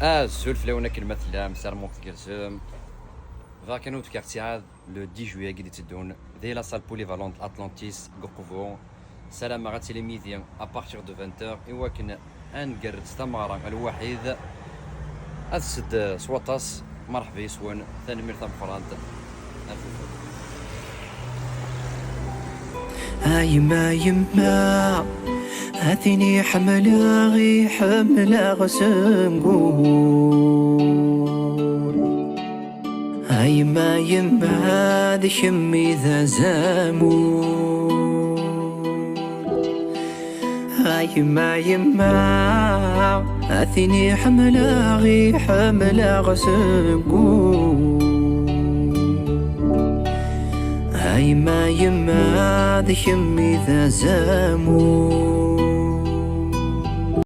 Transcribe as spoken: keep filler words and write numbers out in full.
Azul fell-awen akken ma tellam, ssarameɣ tgerrzem. Bɣiɣ kan ad wen-fkeɣ ttiɛad, le dix juillet-agi d-itteddun, di la salle polyvalente Atlantis deg Uqbu. Ssarameɣ ad tilim yid-i à partir de vingt heures i wakken ad ngerrez tameɣra lwaḥid. Ad sed s waṭas. Merḥba yes-wen, tanemmirt tameqqrant. A yemma, yemma, a tin i ḥemmleɣ, i ḥemmleɣ seg wul. A yemma, yemma, d kemm i d azamul. A yemma, yemma, a tin i ḥemmleɣ, i ḥemmleɣ seg wul. A yemma, yemma, d kemm i d azamul.